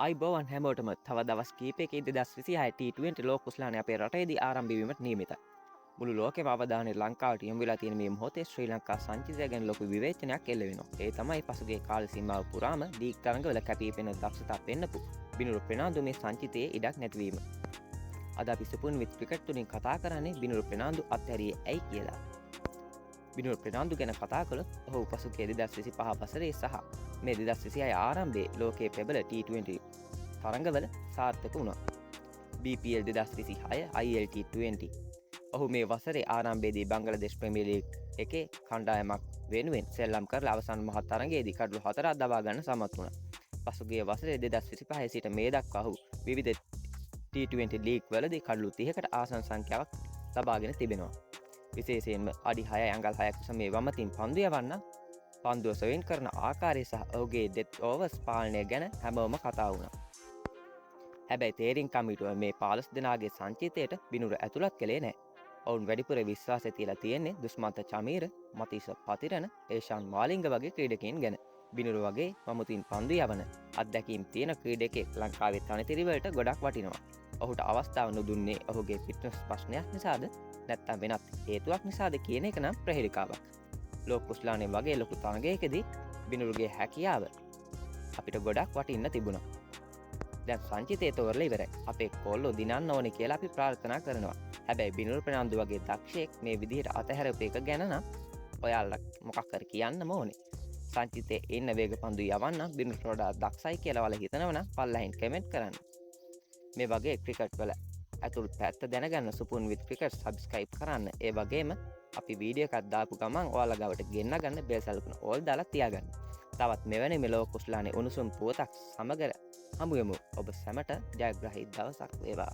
ආයුබෝවන් හැමෝටම. තව දවස් කීපයකින් 2026 T20 ලෝක කුසලානය අපේ රටේදී ආරම්භ වීමට නියමිතයි. මුළු ලෝකෙම අවධානය ලංකාවට යොමු වෙලා තියෙන මේ මොහොතේ ශ්‍රී ලංකා සංචිතය ගැන ලොකු විවේචනයක් එල්ල වෙනවා. ඒ තමයි පසුගිය කාල සීමාව පුරාම ලීග් තරඟවල කැපී පෙනෙන දක්ෂතා පෙන්නපු බිනුර ප්‍රනාන්දු මේ සංචිතයේ ඉඩක් නැතිවීම. අද අපි සුපුන් විත් ක්‍රිකට් තුලින් කතා කරන්නේ බිනුර ප්‍රනාන්දු අත්හැරියේ ඇයි කියලා. බිනුර ප්‍රනාන්දු ගැන කතා කළොත්, ඔහු පසුගිය 2025 වසරේ සහ මේ 2026 ආරම්භයේ ලෝකයේ ප්‍රබල T20 තරඟවල සාර්ථක වුණා. BPL 2026, ILT20. ඔහු මේ වසරේ ආරම්භයේදී බංගලාදේශ ප්‍රීමියර් ලීග් එකේ කණ්ඩායමක් වෙනුවෙන් සෙල්ලම් කරලා අවසන් මහත් තරඟයේදී කඩුලු 4ක් දබා ගන්න සමත් වුණා. පසුගිය වසරේ 2025 සිට මේ දක්වා ඔහු විවිධ T20 league වලදී කඩුලු 30කට ආසන්න සංඛ්‍යාවක් ලබාගෙන තිබෙනවා. විශේෂයෙන්ම අඩි 6 අඟල් 6ක් උස මේ වමතින් පන්දු යවන්න පන්දුව ස්විං කරන ආකාරය සහ ඔහුගේ ඩෙත් ඕවර්ස් පාලනය ගැන හැමෝම කතා වුණා. හැබැයි තේරීම් කමිටුව මේ 15 දෙනාගේ සංචිතයට බිනුර ඇතුළත් කළේ නෑ. ඔවුන් වැඩිපුර විශ්වාසය තියලා තියෙන්නේ දුෂ්මන්ත චමීර, මතීෂ පතිරණ, ඒෂාන් මාලිංග වගේ ක්‍රීඩකයින් ගැන. බිනුර වගේ වමතින් පන්දු යවන අත්දැකීම් තියෙන ක්‍රීඩකයෙක් ලංකාවේ තනිතිරිවලට ගොඩක් වටිනවා. ඔහුට අවස්ථාව නොදුන්නේ ඔහුගේ ෆිට්නස් ප්‍රශ්නයක් නිසාද නැත්නම් වෙනත් හේතුවක් නිසාද කියන එක නම් ප්‍රහේලිකාවක්. ලෝක කුසලානේ වගේ ලොකු තරගයකදී බිනුරුගේ හැකියාව අපිට ගොඩක් වටින්න තිබුණා. දැන් සංචිතය තෝරලා ඉවරයි. අපේ කොල්ලෝ දිනන්න ඕනේ කියලා අපි ප්‍රාර්ථනා කරනවා. හැබැයි බිනුර ප්‍රනාන්දු වගේ දක්ෂයෙක් මේ විදිහට අතහැරපු එක ගැන නම් ඔයාලා මොකක් හරි කියන්නම ඕනේ. සංචිතයේ ඉන්න වේග පන්දු යවන්න බිනුරට වඩා දක්ෂයි කියලා ඔයාලා හිතනවනම් පල්ලෙහින් කමෙන්ට් කරන්න. මේ වගේ ක්‍රිකට් වල ඇතුල් පැත්ත දැනගන්න සුපුන් විත් ක්‍රිකට් සබ්ස්ක්‍රයිබ් කරන්න. ඒ වගේම අපි වීඩියෝ එකක් දාපු ගමන් ඔයාලා ගාවට ගෙන්න ගන්න බෙල් සලකුණ ඕල් දාලා තියාගන්න. තවත් මෙවැනි මෙලොව කුසලානේ උණුසුම් පුවතක් සමග හමුවෙමු. ඔබ සැමට ජයග්‍රහී දවසක් වේවා.